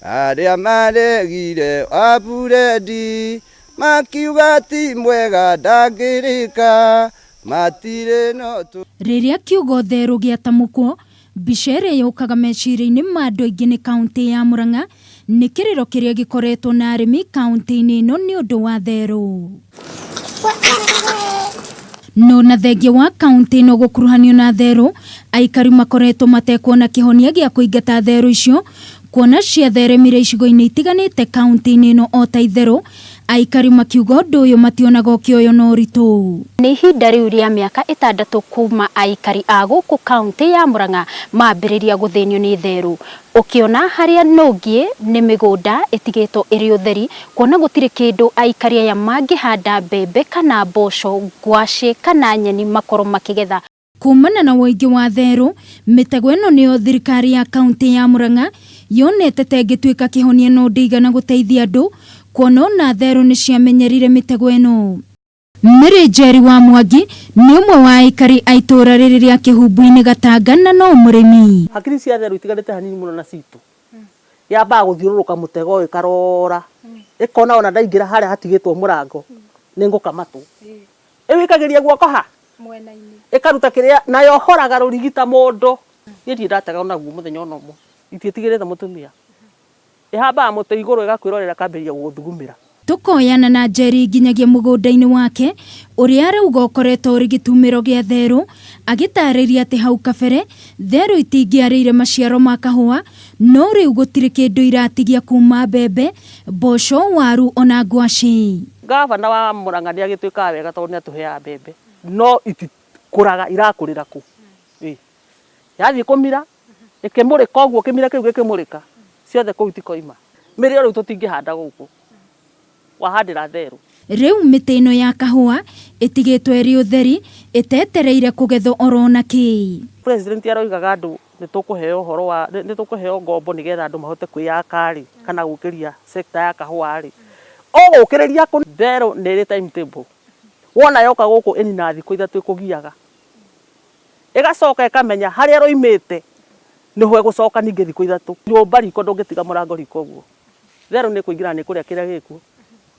Arĩa maregire waburedi makiuga ti mwega ndangĩrĩka matirĩ no tũ. Rĩrĩa kiugo therũ gĩatamũkwo, mbica ĩrĩa yũkaga meciria-inĩ ma andũ aingĩ nĩ kaũntĩ ya Murang'a nĩ kĩrĩro kĩrĩa gĩkoretwo na arĩmi kaũntĩ-inĩ ĩno nĩ ũndũ wa therũ. No na thengia wa kaũntĩ ĩno gũkuruhanio na therũ, aikari makoretwo matekuona kĩhonia gĩa kũingata therũ icio kuona ciatheremire icigo-inĩ itiganĩte kaũntĩ-inĩ ĩno o ta itherũ, aikari makiuga ũndũ ũyũ mationaga ũkĩoywo na ũritũ. Nĩ ihinda rĩu rĩa mĩaka 6 kuma aikari a gũkũ kaũntĩ ya Murang'a mambĩrĩria gũthĩnio nĩ therũ. Ũkĩona harĩa nũngiĩ nĩ mĩgũnda ĩtigĩtwo ĩrĩ ũtheri, kuona gũtirĩ kĩndũ aikari aya mangĩhanda mbembe kana mboco, ngwacĩ kana nyeni makorwo makĩgetha. Kumana na ũingĩ wa therũ, mĩtego ĩno nĩyo thirikari ya kaũntĩ ya Murang'a yonete ta ĩngĩtuĩka kĩhonia no ndĩigana gũteithia andũ, kuona ona therũ nĩ ciamenyerire mĩtego ĩno. Mary Njeri wa Mwangi nĩ ũmwe wa aikari a itũũra rĩrĩ rĩa Kĩhumbu-inĩ Gatanga na no mũrĩmi. Hakiri cia therũ itiganĩte hanini mũno na citũ. Yambaga gũthiũrũrũka mũtego ũyũ ĩkarora, ĩkona ona ndaingĩra harĩa hatigĩtwo mũrango nĩ ngũkamatwo. Ĩwĩkagĩria guoko ha? Ĩkaruta kĩrĩa na yohoraga rũrigi ta mũndũ. Niĩ ndirĩ ndatega onaguo mũthenya ona ũmwe. Itiĩtigĩrĩte mũtumia. Ĩhambaga mũtĩ igũrũ ĩgakwĩrorera ĩkambĩrĩria gũgũthugumĩra. Tũkoyana na Njeri nginyagia mũgũnda-inĩ wake ũrĩa arauga ũkoretwo ũrĩ gĩtumĩro gĩa therũ, agĩtarĩria atĩ hau kabere therũ itingĩarĩire maciaro ma kahũa, no rĩu gũtirĩ kĩndũ iratigia kuma mbembe, mboco, waru ona ngwacĩ. Gavana wa Murang'a nĩ agĩtwĩkaga wega tondũ nĩ atũheaga mbembe, no itikũraga, irakũrĩra kũ? Yathiĩ kũmira, ĩkĩmũrĩka ũguo, kĩmira kĩu gĩkĩmũrĩka, ciothe kũu itikoima. Mĩrĩo rĩu tũtingĩhanda gũkũ, wahandĩra therũ. Rĩu mĩtĩ ĩno ya kahũa ĩtigĩtwo ĩrĩ ũtheri, ĩtetereire kũgethwo oro na kĩ. President aroigaga andũ nĩ tũkũheo ũhoro wa, nĩ tũkũheo ngombo nĩgetha andũ mahote kwĩyaka rĩ, kana gũkĩria sector ya kahũa rĩ. Ũgũkĩrĩria kũ? Therũ nĩ ĩrĩ timetable. Wona yoka gũkũ ĩninaga thikũ 3 ĩkũgiaga. Ĩgacoka ĩkamenya harĩa ĩroimĩte nĩho ĩgũcoka ningĩ thikũ 3. Nyũmba riko ndũngĩtiga mũrango riko ũguo. Therũ nĩ ĩkũingĩra na nĩ ĩkũrĩa kĩrĩa gĩkuo.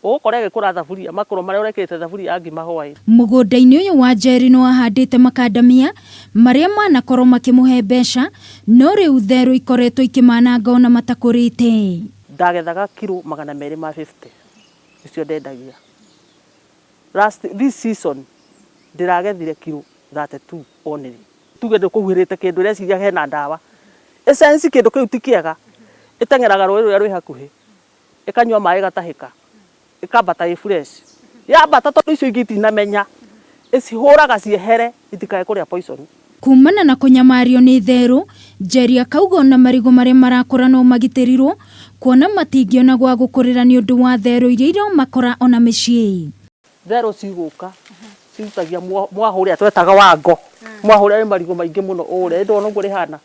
Ũgũkora ĩgĩkũra thaburia, makũrũ marĩa ũrekĩrĩte thaburia ya ngima hwaĩ. Mũgũnda-inĩ ũyũ wa Njeri no ahandĩte makandamia marĩa manakorwo makĩmũhe mbeca, no rĩu therũ ikoretwo ikĩmananga ona matakũrĩte. Ndagethaga kiro 250 nĩcio ndendagia. Last this season ndĩragethire kiro 32 only. Tuge ndũkũhuhĩrĩte kĩndũ ĩreciria hena ndawa. Ĩsensi kĩndũ kĩu ti kĩega, ĩteng'eraga rũĩ rũrĩa rwĩ hakuhĩ, ĩkanyua maĩ ĩgatahĩka, ĩkambata ĩ fresh. Yambata tondũ icio ingĩ itinamenya, ĩcihũraga ciehere itikae kũrĩa poison. Kumana na kũnyamario nĩ therũ, Njeri akauga ona marigũ marĩa marakũra no magitĩrirwo, kuona matingĩona gwa gũkũrĩra nĩ ũndũ wa therũ iria iromakora ona mĩciĩ. Therũ cigũka cirutagia mwahũ ũrĩa twetaga wa ngo. Mwahũ ũrĩa wĩ marigũ maingĩ mũno ũrĩa, ĩndĩ wona ũguo rĩhana.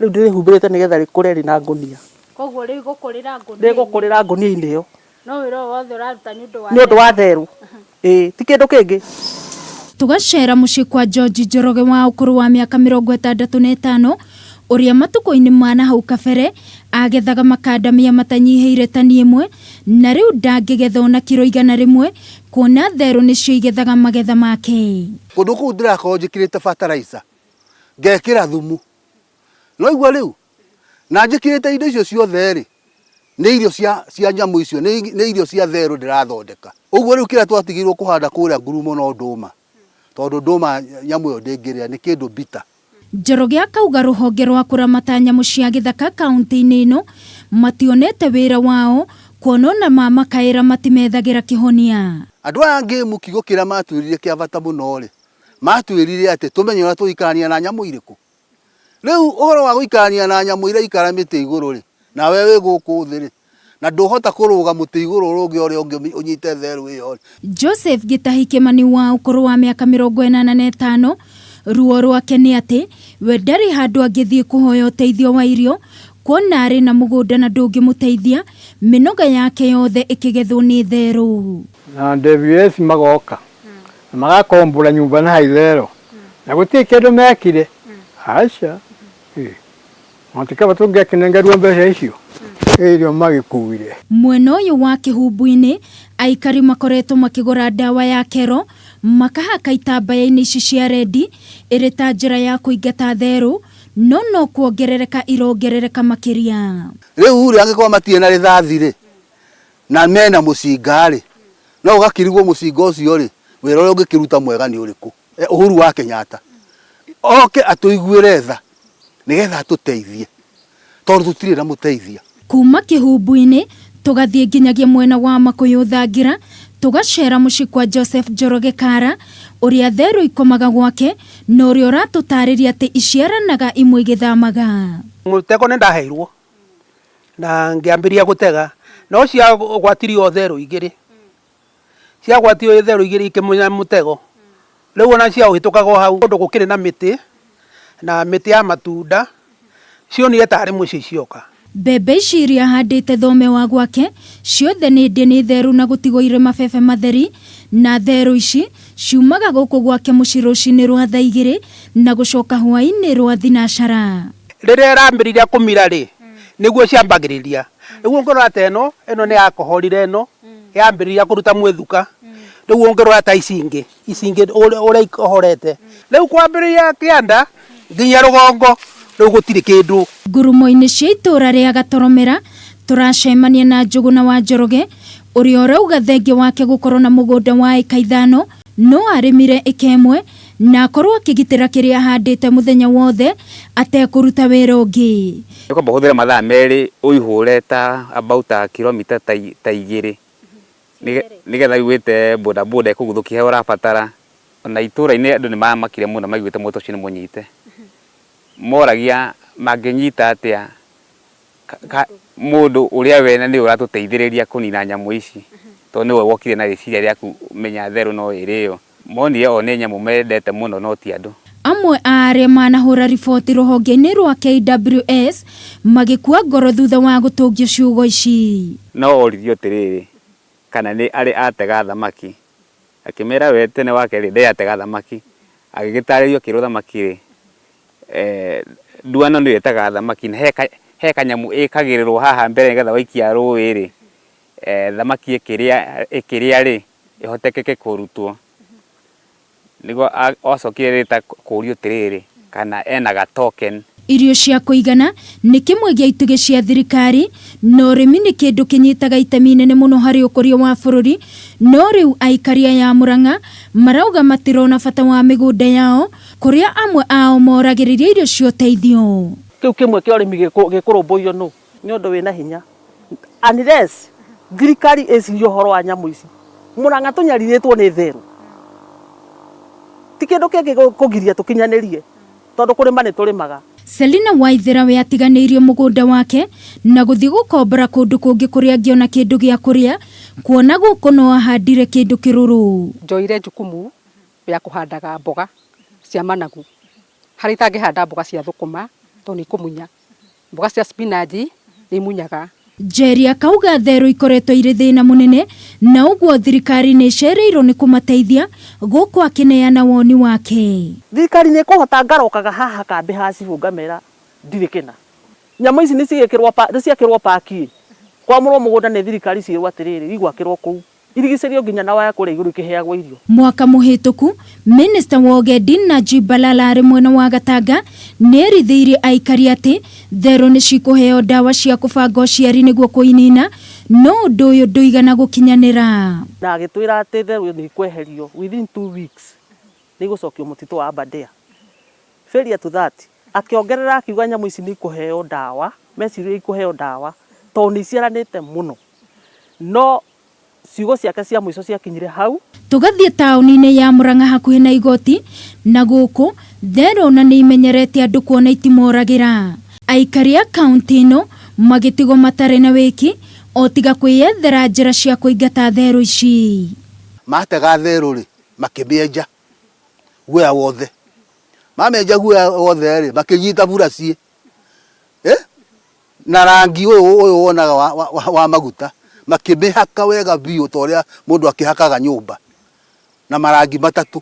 Rĩu ndĩrĩhumbĩrĩte nĩgetha rĩkũre rĩ na ngũnia. Koguo rĩgũkũrĩra ngũnia-inĩ. Rĩgũkũrĩra ngũnia-inĩ ĩyo. No wĩra ũyũ wothe ũraruta nĩ ũndũ wa Nĩ ũndũ wa therũ. Ĩĩ, ti kĩndũ kĩngĩ. Tũgacera mũciĩ kwa George Njoroge wa ũkũrũ wa mĩaka 65 ũrĩa matukũ-inĩ ma na hau kabere agethaga makandamia matanyihĩire tani 1 na rĩu ndangĩgetha ona kiro 100 kuona therũ nĩcio igethaga magetha make. Kũndũ kũu ndĩrakorwo njĩkĩrĩte fertilizer, ngekĩra thumu. No igua rĩu, na njĩkĩrĩte indo icio ciothe rĩ, nĩ irio cia nyamũ icio, nĩ irio cia therũ ndĩrathondeka. Ũguo rĩu kĩrĩa twatigĩirwo kũhanda kũrĩa ngurumo no ndũma, tondũ ndũma nyamũ ĩyo ndĩngĩrĩa, nĩ kĩndũ bitter. Njoroge akauga rũhonge rwa kũramata nyamũ cia gĩthaka kaũntĩ-inĩ ĩno mationete wĩra wao kuona ona mamakaĩra matimethagĩra kĩhonia. Andũ aya ngĩmu kiugo kĩrĩa matwĩrire kĩa bata mũno rĩ, matwĩrire atĩ tũmenye ũrĩa tũgũikarania na nyamũ irĩkũ. Rĩu ũhoro wa gũikarania na nyamũ iraikara mĩtĩ igũrũ rĩ, nawe wĩ gũkũ thĩ rĩ, na ndũhota kũrũga mũtĩ igũrũ ũrũge ũrĩa ũngĩ ũnyite therũ ĩyo rĩ. Joseph Gĩtahi Kĩmani wa ũkũrũ wa mĩaka 85, ruo rwake nĩ atĩ we ndarĩ handũ angĩthiĩ kũhoya ũteithio wa irio, kuona arĩ na mũgũnda na ndũngĩmũteithia, mĩnoga yake yothe ĩkĩgethwo nĩ therũ. Na WS magoka na magakombora nyũmba na haithero na gũtirĩ kĩndũ mekire aca. Matikaba tũngĩakĩnengerwo mbeca icio. Irio magĩkuire. Mwena ũyũ wa Kĩhumbu-inĩ aikari makoretwo makĩgũra ndawa ya kero makahaka itambaya-inĩ ici cia rendi ĩrĩ ta njĩra ya kũingata therũ no no kuongerereka irongerereka makĩria. Rĩu rĩ angĩkorwo matirĩ na rĩthathi rĩ na mena mũcinga rĩ no ũgakĩrigwo mũcinga ũcio rĩ wĩra ũrĩa ũngĩkĩruta mwega nĩ ũrĩkũ. Uhuru wa Kenyatta oke atũiguĩre tha nĩgetha atũteithie tondũ tũtirĩ na mũteithia. Kuma Kĩhumbu-inĩ tũgathiĩ nginyagia mwena wa Makũyũ Thangira tũgacera mũciĩ kwa Joseph Njoroge Kara ũrĩa therũ ikomaga gwake na ũrĩa ũratũtarĩria atĩ iciaranaga imwe igĩthamaga. Mũtego nĩ ndaheirwo na ngĩambĩrĩria gũtega no ciagwatirio therũ igĩrĩ, ciagwatio therũ igĩrĩ ikĩmunya mũtego, rĩu ona ciaũhĩtũkaga o hau kũndũ gũkĩrĩ na mĩtĩ na mĩtĩ ya matunda cionire tarĩ mũciĩ cioka. Mbembe ici iria ahandĩte thome wa gwake ciothe nĩ ndĩe nĩ therũ na gũtigwo irĩ mabebe matheri, na therũ ici ciumaga gũkũ gwake mũciĩ rũcinĩ rwa thaa igĩrĩ na gũcoka hwaĩ-inĩ rwa thinacara. Rĩrĩa ĩrambĩrĩria kũmira rĩ nĩguo ciambagĩrĩria, rĩu ũngĩrora ta ĩno, ĩno nĩ yakohorire ĩno yambĩrĩria kũruta mwĩthuka, rĩu ũngĩrora ta ici ingĩ, ici ingĩ ũrĩa ikohorete, rĩu kwambĩrĩria kĩanda nginya rũgongo rĩu gũtirĩ kĩndũ. Ngurumo-inĩ cia itũra rĩa Gatoromera tũracemania na Njũgũna wa Njoroge ũrĩa ũrauga thengia wake gũkorwo na mũgũnda wa ĩka ithano no arĩmire ĩka ĩmwe na akorwo akĩgitĩra kĩrĩa ahandĩte mũthenya wothe atekũruta wĩra ũngĩ. Ũkwamba ũhũthĩre mathaa merĩ ũihũre ta about ta kilomita ta igĩrĩ nĩgetha wĩte bodaboda ĩkũguthũkie harĩa ũrabatara. Ona itũra-inĩ andũ nĩ mamakire mũno maiguĩte mũtĩ ũcio nĩ mũnyite, moragia mangĩnyita atĩa mũndũ ũrĩa we na nĩwe ũratũteithĩrĩria kũnina nyamũ ici, tondũ nĩwe wokire na rĩciria rĩa kũmenya therũ no ĩrĩo. Monire o nĩ nyamũ mendete mũno no ti andũ. Amwe a arĩa manahũra riboti rũhonge-inĩ rwa KWS magĩkua ngoro thutha wa gũtũngio ciugo ici. No oririo atĩrĩrĩ kana nĩ arĩ atega thamaki, akĩmera we tene wake rĩ ndarĩ atega thamaki, agĩgĩtarĩrio akĩrwo thamaki rĩ nduano nĩyo ĩtegaga thamaki na he kanyamũ ĩkagĩrĩrwo haha mbere nĩgetha waikia rũĩ rĩ thamaki ĩkĩrĩa rĩ ĩhotekeke kũrutwo. Nĩguo acokire rĩ ta kũũrio atĩrĩrĩ kana ena ga token. Irio cia kũigana nĩ kĩmwe gĩa itugĩ cia thirikari na ũrĩmi nĩ kĩndũ kĩnyitaga itemi inene mũno harĩ ũkũria wa bũrũri, no rĩu aikari aya a Murang'a marauga matirona bata wa mĩgũnda yao kũrĩa amwe ao moragĩrĩria irio cia ũteithio. Kĩu kĩmwe kĩa ũrĩmi gĩkũrũmbũiyo nũ? Nĩ ũndũ wĩna hinya unless thirikari ĩcirie ũhoro wa nyamũ ici. Murang'a tũnyarirĩtwo nĩ therũ, ti kĩndũ kĩngĩ kũgiria tũkinyanĩrie tondũ kũrĩma nĩ tũrĩmaga. Selina Waithera we atiganĩirie mũgũnda wake na gũthiĩ gũkombora kũndũ kũngĩ kũrĩa angĩona kĩndũ gĩa kũrĩa, kuona gũkũ no ahandire kĩndũ kĩrũrũ. Njoire jukumu ya kũhandaga mboga cia managu, harĩa itangĩhanda mboga cia thũkũma tondũ nĩ ikũmunya, mboga cia spinach nĩ imunyaga. Njeri akauga therũ ikoretwo irĩ thĩna mũnene na ũguo thirikari nĩ ĩcereirwo nĩ kũmateithia gũkũ akĩneana woni wake. Thirikari nĩ ĩkũhota ngarokaga haha kambĩ ha cibũ ngamera ndirĩ kĩna. Nyamũ ici nĩ ciakĩrwo paki kwamũrwo mũgũnda nĩ thirikari ciĩrwo atĩrĩrĩ igwakĩrwo kũu irigicĩrio nginya na waya kũrĩa igũrũ ikĩheagwo irio. Mwaka mũhĩtũku Minister wa ũgendi Najib Balala arĩ mwena wa Gatanga nĩerithĩirie aikari atĩ therũ nĩ cikũheo ndawa cia kũbanga ũciari nĩguo kũinina, no ũndũ ũyũ ndũigana gũkinyanĩra. Na agĩtwĩra atĩ therũ nĩ ikweherio within 2 weeks nĩ igũcokio mũtitũ wa Aberdare. Failure to that, akĩongerera akiuga nyamũ ici nĩ ikũheo ndawa, meciria ikũheo ndawa tondũ nĩ iciaranĩte mũno, no ciugo ciake cia mũico ciakinyire hau. Tũgathiĩ taũni-inĩ ya Murang'a hakuhĩ na igoti na gũkũ therũ na nĩ imenyerete andũ kuona itimoragĩra. Aikari a kaunti ĩno magĩtigwo matarĩ na wĩki o tiga kwĩyethera njĩra cia kũingata therũ ici. Matega therũ rĩ makĩmĩenja guoya wothe, mamĩenja guoya wothe rĩ makĩnyita buraci na rangi ũyũ wonaga wa maguta makĩmĩhaka wega biũ ta ũrĩa mũndũ akĩhakaga nyũmba na marangi matatũ.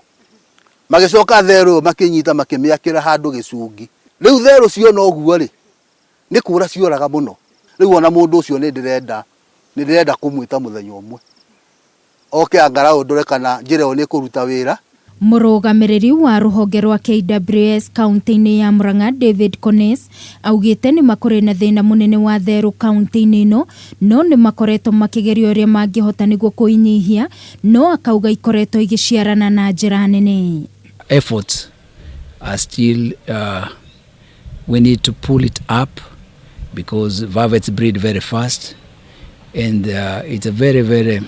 Magĩcoka therũ ĩyo makĩnyita makĩmĩakĩra handũ gĩcungi. Rĩu therũ ciona ũguo rĩ nĩ kũra cioraga mũno. Rĩu ona mũndũ ũcio nĩ ndĩrenda nĩ ndĩrenda kũmwĩta mũthenya ũmwe oke angarau ndore kana njĩra ĩyo nĩ ĩkũruta wĩra. Mũrũgamĩrĩri wa rũhonge rwa KWS kaunti-inĩ ya Murang'a David Kones augĩte nĩ makũrĩ na thĩna mũnene wa therũ kaunti-inĩ ĩno no nĩ makoretwo makĩgeria ũrĩa mangĩhota nĩguo kũinyihia no akauga ikoretwo igĩciarana na njĩra nene. Efforts are still we need to pull it up because vervets breed very fast and it's a very, very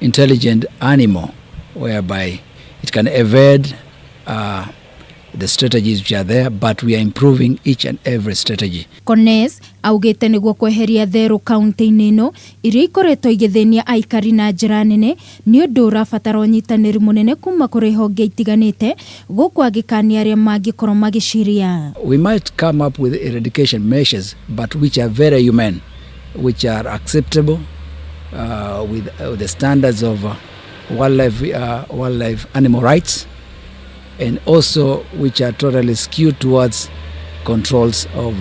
intelligent animal whereby it can evade the strategies which are there, but we are improving each and every strategy. Kones augĩte nĩguo kweheria therũ kaunti-inĩ ĩno iria ikoretwo igĩthĩnia aikari na njĩra nene nĩ ũndũ ũrabatara ũnyitanĩri mũnene kuma kũrĩ honge itiganĩte gũkũ agĩkania arĩa mangĩkorwo magĩciria. We might come up with eradication measures, but which are very humane, which are acceptable with the standards of wildlife animal rights, and also which are totally skewed towards controls of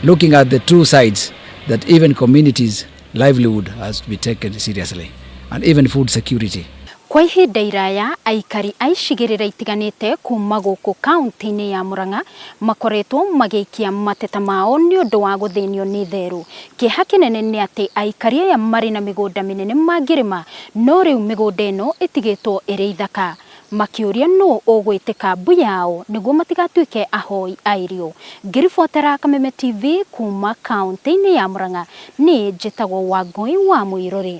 looking at the two sides, that even communities' livelihood has to be taken seriously, and even food security. Kwa ihinda iraya aikari a icigĩrĩra itiganĩte kuma gũkũ kaunti-inĩ ya Murang'a makoretwo magĩikia mateta mao nĩ ũndũ wa gũthĩnio nĩ therũ. Kĩeha kĩnene nĩ atĩ aikari aya marĩ na mĩgũnda mĩnene mangĩrĩma no rĩu mĩgũnda ĩno ĩtigĩtwo ĩrĩ ithaka makĩũria nũ ũgwĩtĩka mbu yao nĩguo matigatuĩke ahoi a irio. Ngĩribotera Kameme TV kuma kaunti-inĩ ya Murang'a, niĩ njĩtagwo Wangũi wa Mũirũrĩ.